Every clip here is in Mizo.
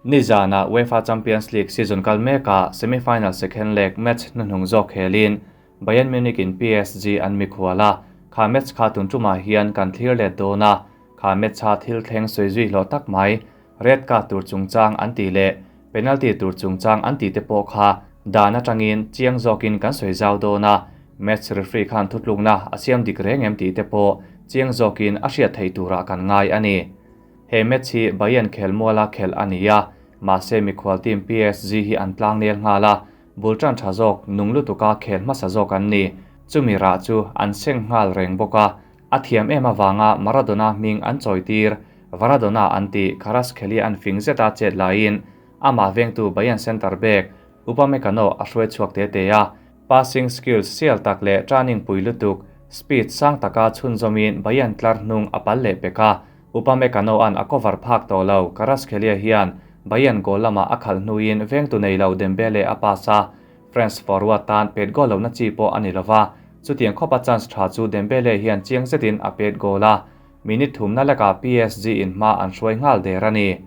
Nizana UEFA Champions League season kal mekah semi-final second leg match hnuhnung zawk khelin Bayern Munich in PSG an mikhual a, kha match kha tun tumah hian kan thlir let dawn a, kha match a thil thleng sawi zui hlawh tak mai, red card tur chungchang an tih leh penalty tur chungchang an tih te pawh kha dan atangin chiang zawkin kan sawi zau dawn a, match referee khan thutlukna a siam dik reng em tih te pawh chiang zawkin a hriat theih turah kan ngai a ni. He match hi Bayern khelmuala khelh a ni a, mahse mikhual team PSG hi an tlang nel nghal a, bul tan tha zawk nung lutuka khel hmasa zawk an ni. Chumi rah chu an seng nghal reng bawk a, a thiam em awanga Maradona hming an chawi tir, Varadona an ti Kvaratskhelia an fing zeta chet laiin amah vengtu Bayern center back Upamecano a hruai chhuak te te a, passing skills sial tak leh turning pui lutuk speed sang taka chhunzawmin Bayern tlar hnung a pal leh pek a, Upamecano an a cover phak tawh lo. Kvaratskhelia hian Bayern goal lama a khalh hnuin vengtu nei lo Dembele a pass a, France forward tan pet goal lo na chi pawh ani lova, chutiang khawpa chance tha chu Dembele hian chiang zetin a pet goal a, minute thum na leka PSG in hma an hruai nghal der ani.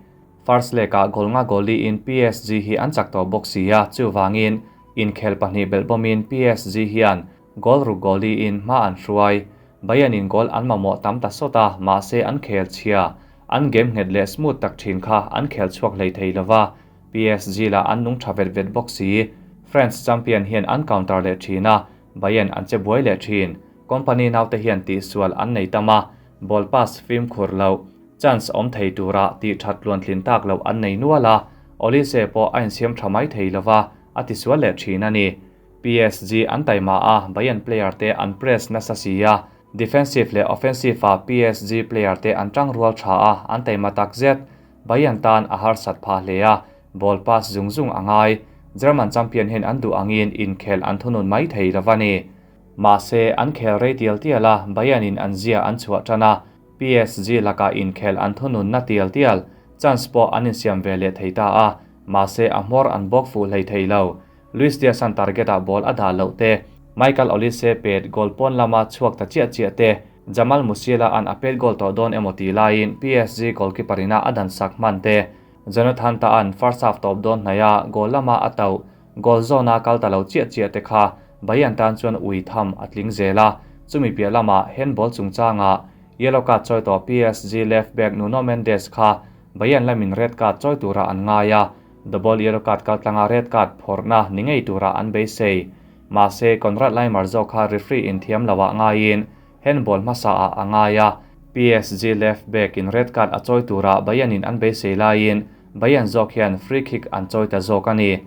First leg a goal nga goali in PSG hi an chak tawh bawk si a, chuwangin inkhel pahnih belhbawmin PSG hian goal ruk goali in hma an hruai. Bayern in goal an mamawh tam ta sawta, mahse an khel chhia, an game nghet leh smooth tak thin kha an khel chhuak hlei thei lova, PSG la an nung tha vet vet bawk si. France champion hian an counter leh thin a, Bayern an che buai leh thin. Kompany naute hian ti sual an nei tama, ball pass fim khur lo, chance awm thei tura ti that luan thlin tak lo an nei nuala, Olise pawh a insiam tha mai thei lova, a ti sual leh thin ani. PSG an taima a, Bayern player te an press nasa si a, defensive leh offensive a PSG player te an tang rual tha a, an taima tak zet. Bayern tan a har sat pha hle a, ball pass zung zung angai. German champion hian an duh angin inkhel an thunun mai thei lova ni. Mahse an khel rei tial tial a, Bayern in an zia an chhuah tan a, PSG laka inkhel an thunun na tial tial, chance pawh an insiam ve leh thei ta a, mahse a hmawr an bawk fuh hlei thei lo. Luis Diaz an target a ball a dah loh te, Michael Olise pet goal pawn lama chhuak ta chiah chiah te, Jamal Musiala an a pet goal tawh dawn emaw ti laiin PSG goalkeeper ina a dan sak hman te, Jonathan ta an first half top dawn hnaia goal lama a tauh, goal zone a kal ta lo chiah chiah te kha Bayern tan chuan ui tham a tling zela, chumi piah lama handball chungchanga yellow card chawi tawh PSG left back Nuno Mendes kha Bayern lamin red card chawi tura an ngai a, double yellow card kaltlanga red card phawrhna ni ngei tura an beisei. Mahse Konrad Laimer zawk kha referee in thiam loah ngaiin handball hmasa ah a ngai a, PSG left back in red card a chawi tura Bayern in an beisei laiin Bayern zawk hian free kick an chawi ta zawk ani.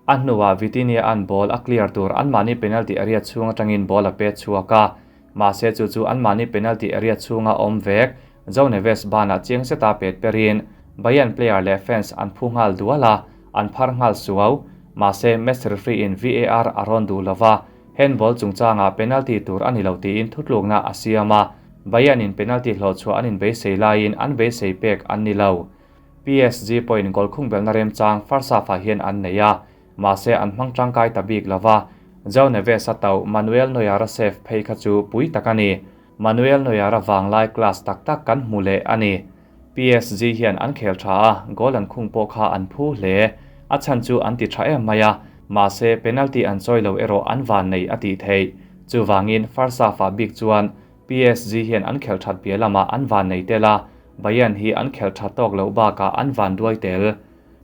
A hnuah Vitinha an ball a clear tur an mahni penalty area chhung atangin ball a pet chhuak a, mahse chu chu an mahni penalty area chhunga awm vek João Neves bana chiang zeta pet perin Bayern player leh fans an phu nghal dual a, an phar nghal suau. Mahse match referee in VAR a rawn duh lova, handball chungchanga penalty tur ani lo tiin thutlukna a siam a, Bayern in penalty hlawh chhuah an in beisei laiin an beisei pek an ni lo. PSG point goal khung belna remchang first half ah hian an nei a, mahse an hmang tangkai ta bik lova, João Neves a tauh Manuel Neuer a save phei kha chu pui tak ani. Manuel Neuer a wanglai class tak tak kan hmu leh ani. PSG hian an khel tha a, goal an khung pawh kha an phu hle, a chan chu an ti tha em mai a, mahse penalty an chawi lo erawh an van nei a tih theih. Chuwangin first half ah bik chuan PSG hian an khel that piah lama an van nei tel a, Bayern hi an khel tha tawk lo bakah an van duai tel.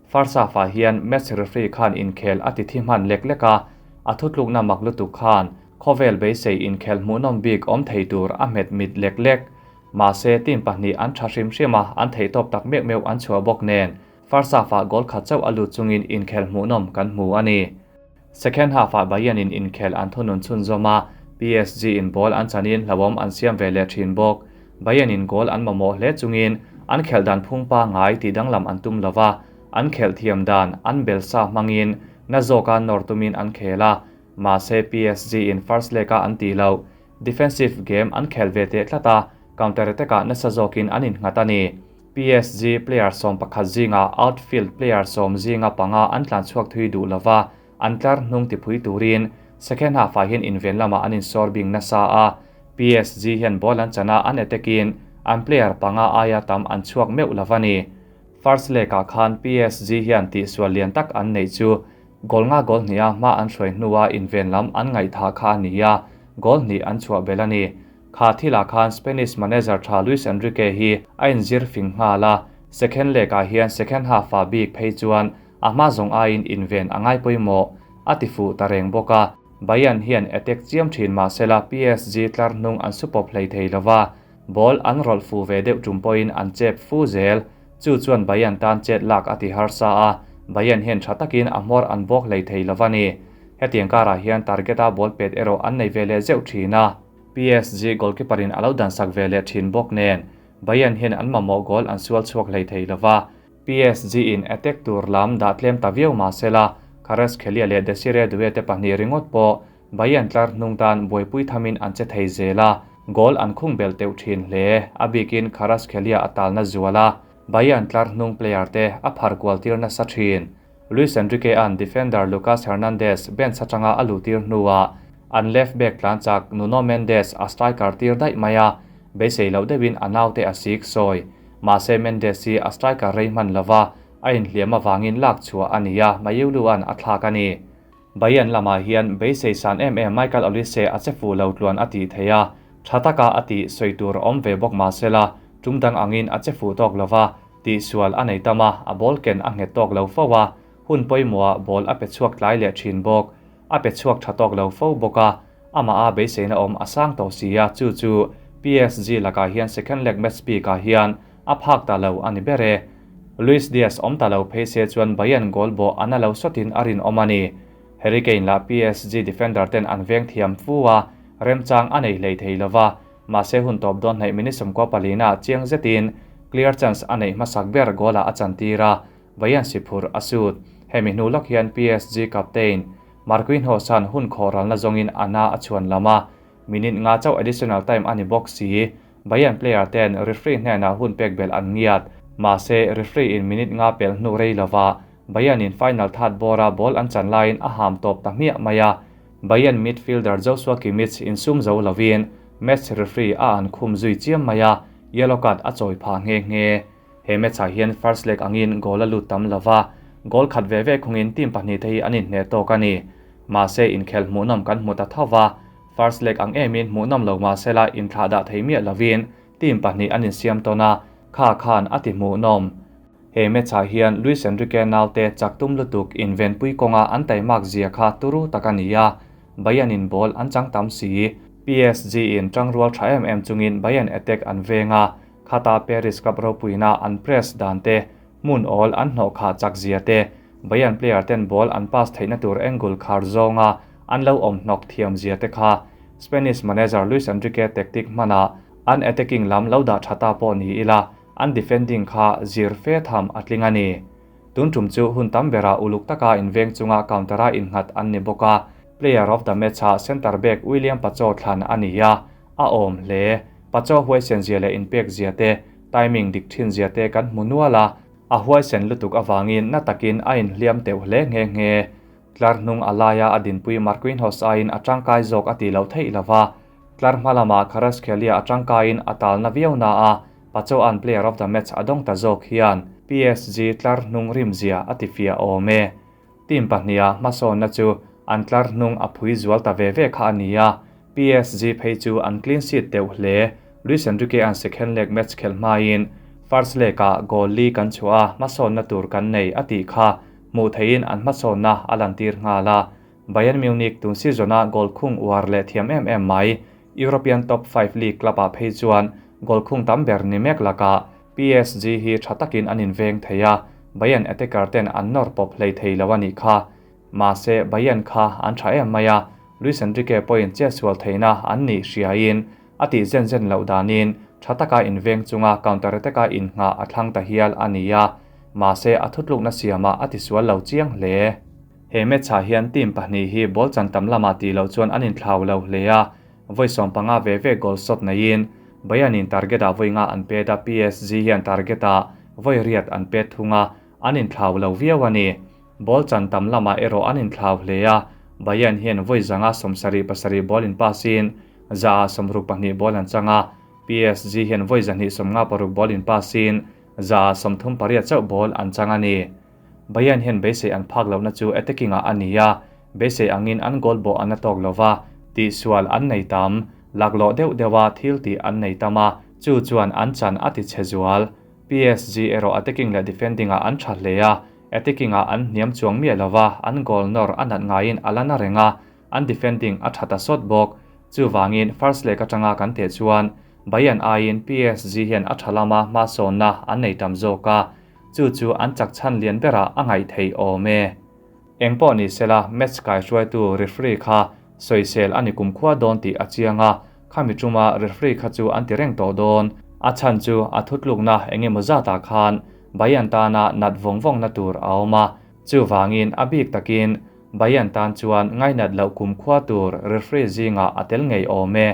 First half ah hian match referee khan inkhel a ti thi hman lek lek a, a thutlukna mak lutuk khan khawvel beisei inkhel hmuhnawm bik awm thei tur a hmet mit lek lek. Mahse team pahnih an tha hrim hrim a, an thei tawp tak meuh meuh an chhuah bawk nen first half ah goal khat chauh a lut chungin inkhel hmuhnawm kan hmu ani. Second half ah Bayern in inkhel an thunun chhun zawm a, PSG in ball an chanin hlawm an siam ve leh thin bawk. Bayern in goal an mamawh hle chungin an khel dan phung pa ngai ti danglam an tum lova, an khel thiam dan an belsa hmangin na zawka nawr tumin an khel a, mahse PSG in first leg a an ti lo. Defensive game an khel ve te tlata, counter attack ah nasa zawkin an innghat ani. PSG player som pakhat zinga outfield player som zinga panga an tlan chhuak thui duh lova, an tlar hnung ti phui turin second half ah hian inven lama an insorbing nasa a, PSG hian ball an chana an attackin an player panga aia tam an chhuak meuh lova ni. First leg-ah khan PSG hian tihsual lian tak an neih chu goal nga goal hniha hma an hruai hnua inven lam an ngaihthah kha a ni a, goal hnih an chhuah belh a ni. Kha thilah khan Spanish manager tha Luis Enrique hi a inzir fing nghal a, second leg-ah hian second half-ah bik phei chuan a hma zawng aiin inven a ngai pawimawh a ti fuh ta reng bawk a. Bayern hian attack chiam thin mahsela PSG tlar hnung an su pawp hlei thei lova, ball an rawlh fu ve deuh tum pawhin an chep fu zel. Chu chuan Bayern tan chet lak a ti harsa a, Bayern hian tha takin a hmawr an bawk hlei thei lova ni. Hetiang karah hian target-a ball pet erawh an nei ve leh zeuh thin a. PSG goalkeeper in a lo dansak ve leh thin bawk nen, Bayern hian an mamawh goal an sual chhuak hlei thei lova. PSG in attack tur lam dah tlem ta viau mahsela, Kvaratskhelia leh Desire Doue te pahnih ringawt pawh Bayern tlar hnung tan buaipui thamin an che thei zel a, goal an khung belh teuh thin hle. A bikin Kvaratskhelia a talna zual a, Bayern tlar hnung player te a phar kual tir nasa thin. Luis Enrique an defender Lucas Hernandez bench atanga a luhtir hnuah an left back tlan chak Nuno Mendes a striker tir daih mai a, beisei loh deuhin a naute a sik sawi. Mahse Mendes hi a striker rei hman lova, a inhliam avangin lak chhuah a ni a, Mayulu an a thlak a ni. Bayern lamah hian beisei san em em Michael Olise a che fuh lo tluan a tih theih a, tha taka a tih sawi tur a awm ve bawk mahsela tum dang angin a che fuh tawk lova, tihsual a nei tam a, a ball ken a nghet tawk lo fo a, hun pawimawhah ball a pe chhuak tlai leh thin bawk. A pe chhuak tha tawk lo fo bawk a, amah a beiseina awm a sang tawh si a, chu chu PSG lakah hian second leg match bikah hian a phak ta lo a ni ber e. Luis Diaz awm ta lo phei se chuan Bayern goal bawh a na lo sawtin a rinawm a ni. Harry Kane lah PSG defender ten an veng thiam fu a, remchang a nei hlei thei lova, mahse hun tawp dawn hnaih minute 14 ah chiang zetin clear chance a neih hmasak ber goal ah a chantir a, Bayern si phur a sut. Hemi hnu lawk hian PSG captain Marquinhos han hun khawralna zawngin a na a chhuan lam a, minute nga chauh additional time a ni bawk si. Bayern player ten referee hnenah hun pek belh an ngiat. Mahse referee in minute nga pel hnu rei lova Bayern in final third bawra ball an chan laiin a ham tawp ta hmiah mai a. Bayern midfielder Joshua Kimmich insum zo lovin match referee a an khum zui chiam mai a, yellow card a chawi phah nghe nghe. He match ah hian first leg angin goal a lut tam lova, goal khat ve ve khungin team pahnih te hi an inhne tawk a ni. Mahse inkhel hmuhnawm kan hmu ta tho va, first leg ang emin hmuhnawm lo mahsela inthlah dah thei miah lovin team pahnih an insiam tawn a, kha khan a ti hmuhnawm. He match ah hian Luis Enrique naute chak tum lutuk invenpui kawnga an taimak zia kha turu tak a ni a, Bayern in ball an chang tam si. PSG in tangrual tha em em chungin Bayern attack an veng a, khata Paris club ropuina an press dan te, hmun awl an hnawh kha chak zia te, Bayern player ten ball an pass theihna tur angle khar zawnga an lo awm hnawk thiam zia te kha Spanish manager Luis Enrique tactic hmana an attacking lam lo dah tha ta pawh ni ila an defending kha zir fe tham a tling a ni. Tun tum chu hun tam bera uluk taka inveng chunga countera innghat an ni bawk a, player of the match ah centre back William Pacho thlan a ni a, a awm hle. Pacho huaisen zia leh inpek zia te, timing dik thin zia te kan hmu nual a, a huaisen lutuk awangin na takin a inhliam teuh hle nghe nghe. Tlar hnung a laia a dinpui Marquinhos aiin a tangkai zawk a ti lo theih lova, tlar hma lama Kvaratskhelia a tangkaiin a talna viau na a, Pacho an player of the match a dawng ta zawk hian PSG tlar hnung rim zia a ti fia awm e. Team pahniha hmasawnna chu an tlar hnung a phui zual ta ve ve kha a ni a, PSG phei chu an clean sheet deuh hle. Luis Enrique an second leg match khel hmain first leg ah goal li kan chhuah a, hmasawnna tur kan nei a tih kha hmuh theihin an hmasawnna a lantir nghal a. Bayern Munich tun season a goal khung uar leh thiam em em mai. European top 5 league club ah phei chuan goal khung tam ber ni mek laka PSG hi tha takin an inveng thei a, Bayern attacker ten an nawr pawp hlei thei lo a nih kha. Mahse Bayern kha an tha em mai a, Luis Enrique pawhin che sual theihna an nih hriain a tih zen zen loh danin tha taka inveng chunga counter attack-a inngah a thlang ta hial a ni a, mahse a thutlukna siamah a tisual lo chiang hle. He match ah hian team pahnih hi ball chan tam lamah tih loh chuan an inthlau lo hle a, vawi 15 ve ve goal shot neiin Bayern in target ah vawi nga an pet a, PSG hian target ah vawi riat an pet thung a, an inthlau lo viau a ni. Ball chan tam lamah erawh an inthlau hle a, Bayern hian vawi 177 ball in pass in 162 ball an chang a, PSG hian vawi 256 ball in pass in 38% chauh ball an chang a ni. Bayern hian beisei an phak lohna chu attacking-ah a ni a, beisei angin an goal bawh an la tawk lova, tihsual an nei tam, laklawh deuh deuha thil tih an nei tam a, chu chuan an chan a ti chhe zual. PSG erawh attacking leh defending-ah an tha hle a, attacking-ah an hniam chuang miah lova, an goal nawr a nat ngaiin a la na reng a, an defending a tha ta sawt bawk. Chuvangin first leg atanga kan teh chuan Bayern aiin PSG hian a tha lama hmasawnna an nei tam zawk a, chu chu an chak chhan lian berah a ngaih theih awm e. Engpawh ni sela match kaihruaitu referee kha sawisel a ni kumkhua dawn tih a chiang a, khami tuma referee kha chu an ti reng tawh dawn. A chhan chu a thutlukna eng emaw zatah khan Bayern tana nat vawng vawngna tur a awm a, chuvangin a bik takin Bayern tan chuan ngainat loh kumkhua tur referee zingah a tel ngei awm e.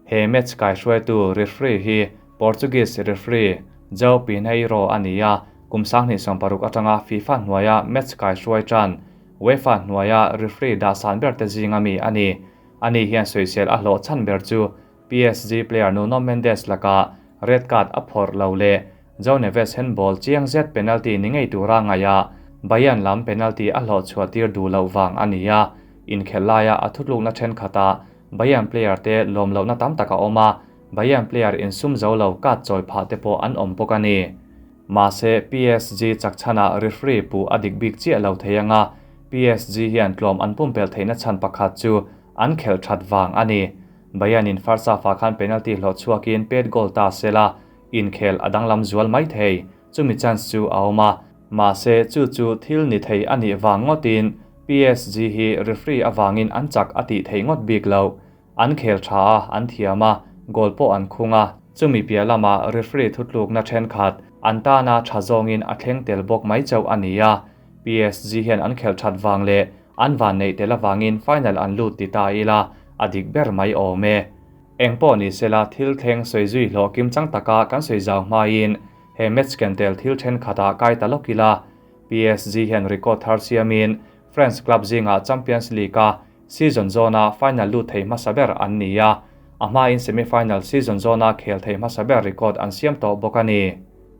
He match kaihruaitu referee hi Portuguese referee Joao Pinheiro a ni a, kum 2016 atanga FIFA hnuaia match kaihruai tan UEFA hnuaia referee dah san ber te zinga mi a ni. Ani hian sawisel a hlawh chhan ber chu PSG player Nuno Mendes laka red card a phawrh lo leh Joao Neves handball chiang zet penalty ni ngei tura ngaih a Bayern lam penalty a hlawh chhuah tir duh loh vang a ni a, inkhelh laia a thutlukna thenkhatah Bayern player te lawm lohna tam tak a awm a, Bayern player insum zo lo card chawi phah te pawh an awm bawk a ni. Mahse PSG chak chhanah referee puh a dik bik chiah lo thei anga, PSG hian tlawm an pumpelh theihna chhan pakhat chu an khelh that vang a ni. Bayern in first half-ah khan penalty hlawh chhuakin pet goal ta sela inkhel a danglam zual mai thei, chumi chance chu a awm a. Mahse chu chu thil ni thei a nih vang ngawtin PSG hi referee avangin an chak a tih theih ngawt bik lo. An khel tha a, an thiam a, goal pawh an khung a, chumi piah lama referee thutlukna thenkhat an tana tha zawngin a thleng tel bawk mai chauh a ni a. PSG hian an khel that vang leh an van neih tel avangin final an lut ti ta ila a dik ber mai awm e. Engpawh ni sela thil thleng sawi zui hlawh kim chang taka kan sawi zau hmain he match ken tel thil thenkhatah kai ta lawk ila. PSG hian record thar siamin France club zingah Champions League-a season zona final lut thei hmasa ber an ni a, a hmain semi-final season zona khel thei hmasa ber record an siam tawh bawk a ni.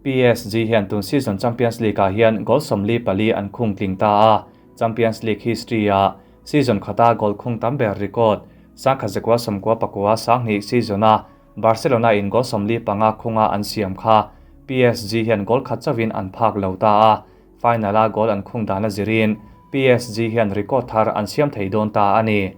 PSG hian tun season Champions League-ah hian goal 44 an khung tling ta a, Champions League history-a season khata goal khung tam ber record 1999 season-a Barcelona in goal 45 khunga an siam kha PSG hian goal khat chawin an phak lo ta a, final-a goal an khung dana zirin PSG hian record thar an siam thei dawn ta a ni.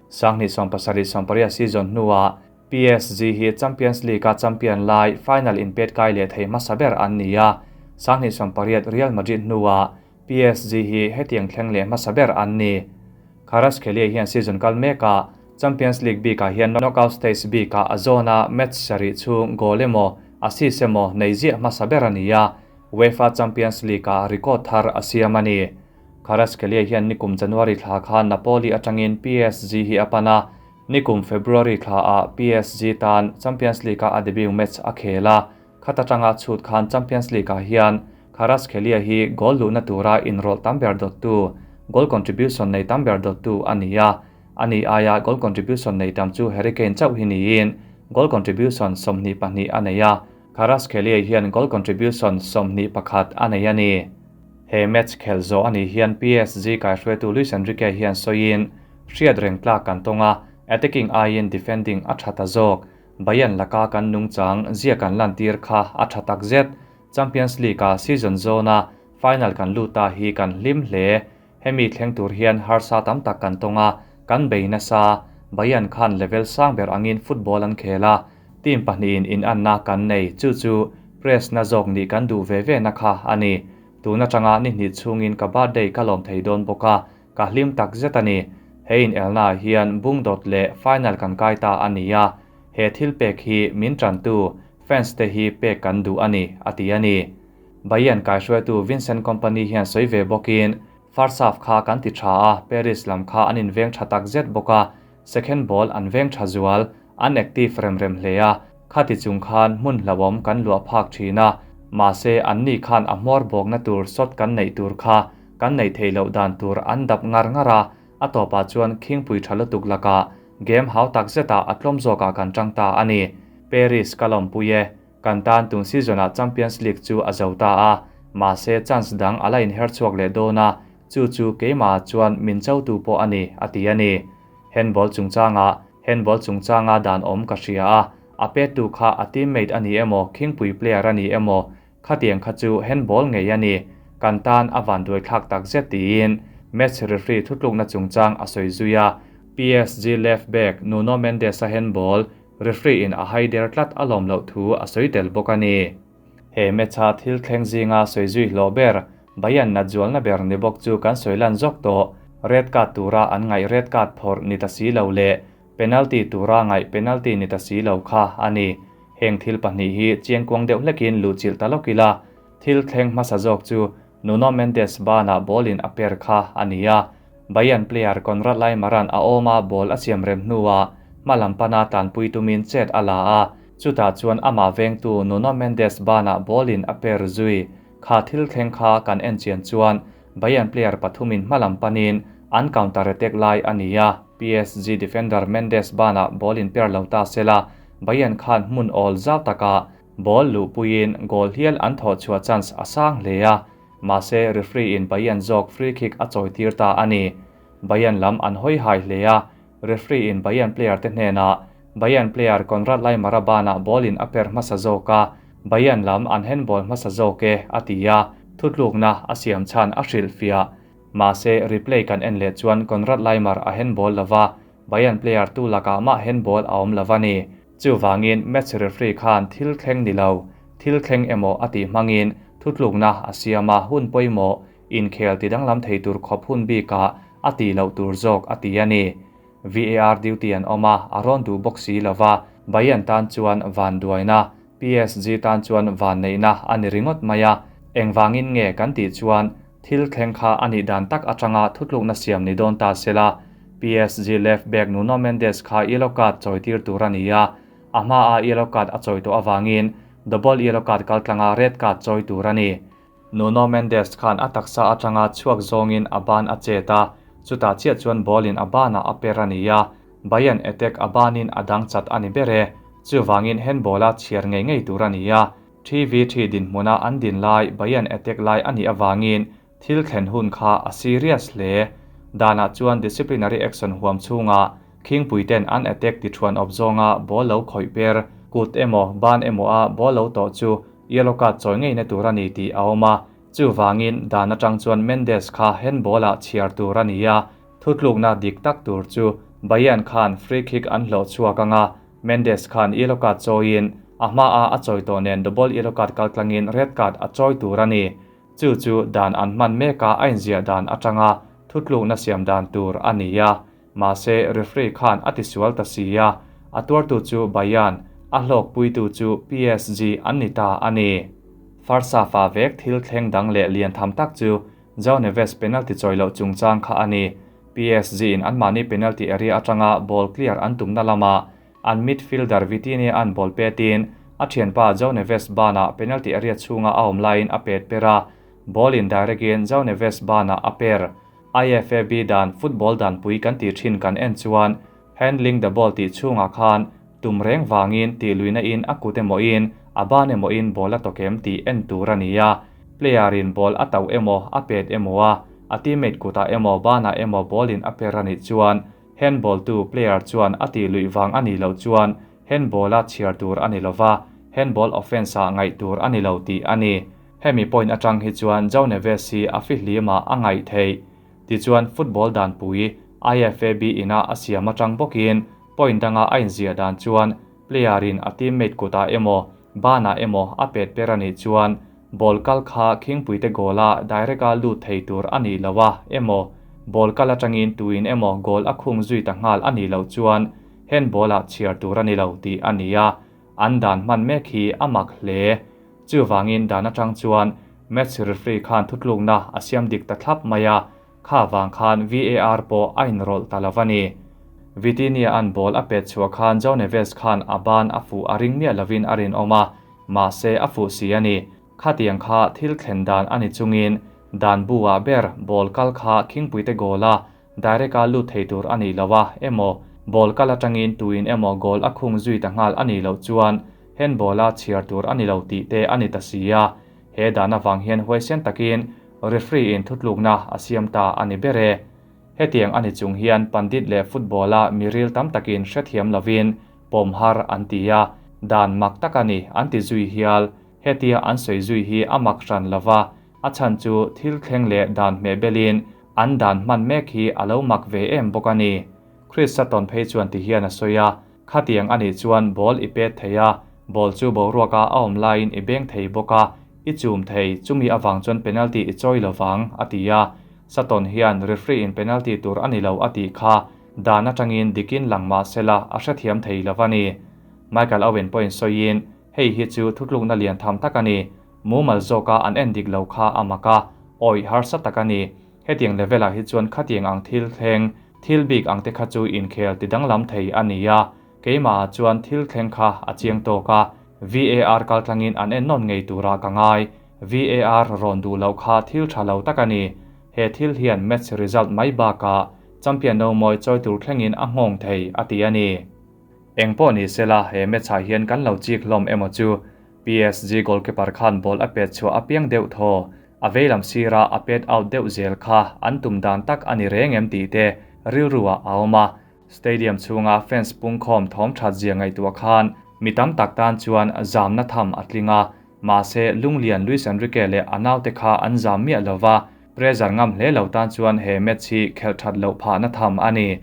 1970 season hnuah PSG hi Champions League-a champion lai final in pet kai leh thei hmasa ber an ni a, 1980 Real Madrid hnuah PSG hi hetiang thleng leh hmasa ber an ni. Kvaratskhelia hian season kal mekah Champions League bikah hian knockout stage bikah a zona match sarih chhung goal emaw assist emaw nei ziah hmasa ber a ni a, UEFA Champions League-ah record thar a siam a ni. Kvaratskhelia hian nikum January thla khan Napoli atangin PSG hi a pan a, nikum February thlaah PSG tan Champions League-a a debut match a khel a, khata tanga chhut khan Champions League-ah hian Kvaratskhelia hi goal luhna tura inrawlh tam ber dawttu, goal contribution nei tam ber dawttu a ni a, ani aia goal contribution nei tam chu Harry Kane chauh hi niin goal contribution 22 a nei a, Kvaratskhelia hian goal contribution 21 a nei a ni. He match khel zo ani hian PSG kaihruaitu Luis Enrique hian sawiin hriat reng tlak kan tawnga attacking aiin defending a tha ta zawk, Bayern laka kan nungchang zia kan lan tir kha a tha tak zet, Champions League-a season zona final kan luta hi kan hlim hle, hemi thleng tur hian harsa tam tak kan tawnga kan bei nasa, Bayern khan level sang ber angin football an khela, team pahnihin in anna kan nei chu chu press na zawk ni kan duh ve ve na kha ani. Tuna tanga ni hnih chungin ka birthday ka lawm thei dawn bawk a, ka hlim tak zet ani. He in elna hian bung dawt leh final kan kai ta ani a, he thil pek hi min tantu fans te hi pek kan duh ani a ti ani. Bayern kaihruaitu Vincent Kompany hian sawi ve bawkin first half kha kan ti tha a, Paris lam kha an inveng tha tak zet bawk a, second ball an veng tha zual, an active rem rem hle a, khati chung khan hmun hlawm kan luah phak thina, mahse an ni khan a hmawr bawkna tur shot kan neih tur kha kan nei thei loh dan tur an dap ngar ngar a, a tawpah chuan khingpui tha lutuk laka game hau tak zeta a tlawm zawkah kan tang ta ani. Paris ka lawmpui e. Kan tan tun season-ah Champions League chu a zo ta a, mahse chance dang a la inher chhuak leh dawn a, chu chu keimahah chuan min chotu pawh a ni, a ti a ni. Handball chungchangah Handball chungchanga dan awm ka hria a, a pettu kha a teammate a ni emaw khingpui player a ni emaw khatiang kha chu handball ngei a ni, kan tan a vanduai thlak tak zet tiin match referee thutlukna chungchang a sawi zui a. PSG left back Nuno Mendes-a handball referee in a haider tlat a lawm loh thu a sawi tel bawk a ni. He match-a thil thleng zinga sawi zui hlawh ber, Bayern nat zualna ber ni bawk chu kan sawi lan zawk tawh. Red card tura an ngaih red card phawrh ni ta si lo leh penalty tura ngaih penalty ni ta si lo kha a ni. Heng thil pahnih hi chiangkuang deuh hlekin luhchilh ta lawk ila, thil thleng hmasa zawk chu Nuno Mendes banah ball in a per kha a ni a. Bayern player Konrad Laimer-a'n a awma ball a siam rem hnuah hma lam pana tanpui tumin chet a la a, chutah chuan amah vengtu Nuno Mendes banah ball in a per zui. Kha thil thleng kha kan en chian chuan Bayern player pathumin hma lam panin an counter attack lai a ni a, PSG defender Mendes banah ball in per lo ta se la, Bayern khan hmun awl zau takah ball luhpuiin goal hial an thawh chhuah chance a sang hle a, mahse referee in Bayern zawk free kick a chawi tir ta a ni. Bayern lam an hawi hai hle a, referee in Bayern player te hnenah Bayern player Konrad Laimer-a banah ball in a per hmasa zawk a, Bayern lam an handball hmasa zawk e, a ti a, thutlukna a siam chhan a hrilhfiah. Mahse, replay kan en leh chuan Konrad Laimer a handball lova, Bayern player tu lakah mah handball a awm lova ni. Chuvangin match referee khan thil thleng ni lo, thil thleng emaw a tih hmangin thutlukna a siam a, hun pawimawh, inkhel ti danglam thei tur khawp hun bikah a tih loh tur zawk a ti a ni. VAR duty an awm a, a rawn duh bawk si lo va, Bayern tan chuan van duaina, PSG tan chuan van neihna a ni ringawt mai a. Engvangin nge kan tih chuan thil thleng kha a nih dan tak atanga thutlukna siam ni dawn ta se la, PSG left back Nuno Mendes kha yellow card chawi tir tur a ni a, a hmaa yellow card a chawi tawh avangin double yellow card kaltlanga red card chawi tur a ni. Nuno Mendes khan a taksa atanga chhuak zawngin a ban a chet a, chutah chiah chuan ball in a banah a per a ni a, Bayern attack a banin a dang chat a ni ber e. Chuvangin handball a chhiar ngei ngei tur a ni a, 3v3 dinhmuna an din lai Bayern attack lai a nih avangin thil thlen hun kha a serious hle. Danah chuan disciplinary action huam chhungah khingpuiten an attack ti thuan awp zawnga ball lo khawih per, kut emaw ban emaw a ball lo tawh chu yellow card chawi ngeina tur a ni tih a awm a, chuvangin dan atang chuan Mendes kha handball ah chhiar tur a ni a, thutlukna dik tak tur chu Bayern khan free kick an hlawh chhuak anga, Mendes khan yellow card chawiin a hmaa a chawi tawh nen double yellow card kaltlangin red card a chawi tur a ni. Chu chu dan an hman meka a inziah dan atanga thutlukna siam dan tur a ni a, mahse referee khan a tisual ta si a, a tuartu chu Bayern, a hlawkpuitu chu PSG an ni ta a ni. First half-ah vek thil thleng dang leh lian tham tak chu João Neves penalty chawi loh chungchang kha a ni. PSG in anmahni penalty area atanga ball clear an tumna lamah an midfielder Vitinha-a'n ball petin a thianpa João Neves banah penalty area chhunga a awm laiin a pet per a, ball in direct in João Neves banah a per. IFAB dan football danpui kan tih thin kan en chuan handling the ball tih chhungah khan tum reng vangin tih luihna in a kut emaw in a ban emaw in ball a tawk em tih en tur a ni a, player in ball a tauh emaw a pet emaw a, a teammate kutah emaw banah emaw ball in a per a nih chuan handball tu player chuan a tih luih vang a nih loh chuan handball a chhiar tur a ni lova, handball offense ah ngaih tur a ni lo tih a ni. Hemi point atang hi chuan João Neves hi a fihlimah a ngaih theih. Tichuan football danpui IFAB ina a siam atang bawkin point danga a inziah dan chuan player in a teammate kutah emaw banah emaw a pet per a nih chuan ball kal kha khingpuite goal a direct a lut thei tur a nih lo a emaw ball kal atangin tuin emaw goal a khung zui ta nghal a nih loh chuan handball ah chhiar tur a ni lo tih a ni a, an dan hman mek hi a mak hle. Chuvangin dan atang chuan match referee khan thutlukna a siam dik ta thlap mai a, kha vang khan VAR pawh a inrawlh ta lo a ni. Vitinha an ball a pet chhuah khan João Neves khan a ban a fuh a ring miah lovin a rinawm a, mahse a fuh si a ni. Khatiang kha thil thlen dan a ni chungin dan bu ah ber ball kal kha khingpuite goal a direct a lut thei tur a nih lo a emaw ball kal atangin tuin emaw goal a khung zui ta nghal a nih loh chuan Handball-a chhiar tur a ni lo tih te a ni ta si a, he dan avang hian huaisen takin referee-in thutlukna a siam ta a ni ber e. Hetiang a ni chung hian pandit leh football-a mi ril tam takin hrethiam lovin pawm har an ti a, dan mak tak a ni an ti zui hial. Hetia an sawi zui hi a mak hran lova, a chhan chu thil thleng leh dan hmeh belin an dan hman mek hi a lo mak ve em bawk a ni. Chris Sutton phei chuan ti hian a sawi a, Khatiang a nih chuan ball i pet thei a, ball chu boruaka a awm laiin i beng thei bawk a, i chum thei, chumi avang chuan penalty i chawi lo vang, a ti a. Sutton hian referee in penalty tur a ni lo a tih kha dan atangin dikin lang mah sela a hrethiam thei lo a ni. Michael Owen pawhin sawiin, Hei hi chu thutlukna lian tham tak a ni. Mumal zawka an en dik lo kha a mak a, awih harsa tak a ni. Hetiang level ah hi chuan khatiang ang thil thleng, thil bik ang te kha chu inkhel ti danglam thei a ni a, keimah ah chuan thil thleng kha a chiang tawk a, VAR kaltlangin an en nawn ngei turah ka ngai. VAR rawn duh loh kha thil tha lo tak a ni. He thil hian match result mai bakah champion no mawi chawi tur thlengin a nghawng thei a ti a ni. Eng pawh ni sela he match ah hian kan lo chik hlawm emaw chu PSG goalkeeper khan ball a pet chhuah apiang deuh thaw. A veilam sira a pet out deuh zel kha an tum dan tak a ni reng em tih te rilru ah a awm a. Stadium chhunga fans pungkhawm thawm that zia ngaihtuah khan mi tam tak tan chuan zamna tham a tling a. Mahse, Lunglian Luis Enrique leh a naute kha an zam miah lo va, pressure ngam hle lo tan chuan he match hi khelh that loh phahna tham a ni.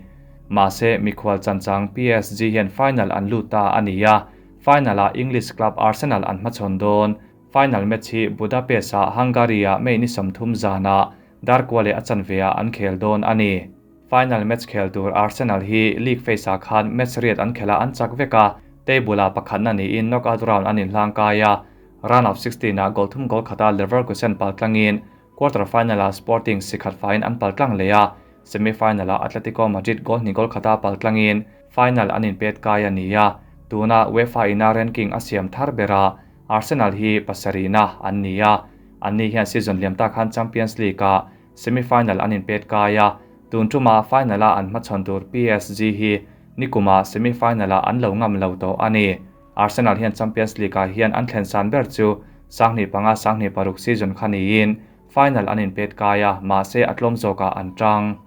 Mahse, mikhual chanchang PSG hian final an lut ta a ni a, final-ah English club Arsenal an hmachhawn dawn. Final match hi Budapest-ah Hungary-ah May ni 30 zanah dar kua leh a chanve-ah an khel dawn a ni. Final match khel tur Arsenal hi league phase-ah khan match riat an khelh a an chak vek a, table-ah pakhatna niin knockout round an inhlang kai a, round of 16-ah goal thum goal khata Leverkusen paltlangin quarter final-ah Sporting si khat faiin an paltlang leh a, semi final-ah Atletico Madrid goal hnih goal khata paltlangin final an inpet kai a ni a, tuna UEFA ina ranking a siam thar berah Arsenal hi pasarihna an ni a, anni hian season liam tak khan Champions League-ah semi final an inpet kai a, tun tuma final-a an hmachhawn tur PSG hi nikuma semi final-ah an lo ngam lo tawh a ni. Arsenal hian Champions League-ah hian an thlen san ber chu 2005 2006 season kha niin final an inpet kai a, mahse a tlawm zawkah an tang.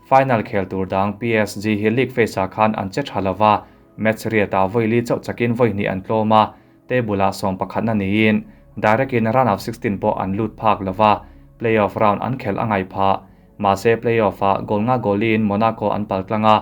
Final khel tur dang PSG hi league phase-ah khan an che tha lova, match riatah vawi li chauh chakin vawi hnih an tlawm a, table-ah 11na niin direct-in round of 16 pawh an lut phak lova, playoff round an khelh a ngaih phah. Mahse playoff-ah goal nga goal liin Monaco an paltlang a,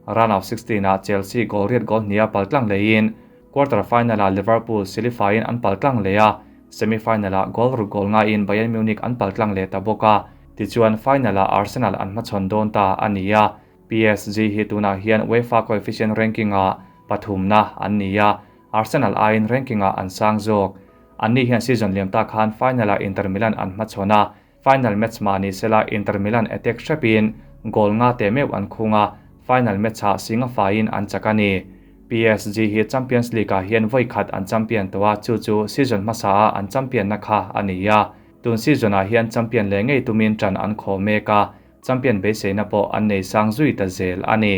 round of 16-ah Chelsea goal riat goal hnih a paltlang leiin quarter final-ah Liverpool silifaiin an paltlang leh a, semi final-ah goal ruk goal ngaiin Bayern Munich an paltlang leh ta bawk a, tichuan final-ah Arsenal an hmachhawn dawn ta a ni a. PSG hi tunah hian UEFA coefficient ranking-ah pathumna an ni a, Arsenal aiin ranking-ah an sang zawk. Anni hian season liam ta khan final-ah Inter Milan an hmachhawn a, final match mah ni sela Inter Milan attack hrepin goal nga te meuh an khung a, final match-ah singa faiin an chak a ni. PSG hi Champions League-ah hian vawi khat an champion tawh a, chu chu season hmasa-ah an champion-na kha a ni a. Tun season-ah hian champion leh ngei tumin tan an khaw mek a, champion beiseina pawh an nei sang zui ta zel a ni.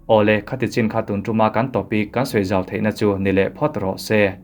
Awle, khati chin kha tun tuma kan topic kan sawi zau theihna chu ni leh phawt rawh se.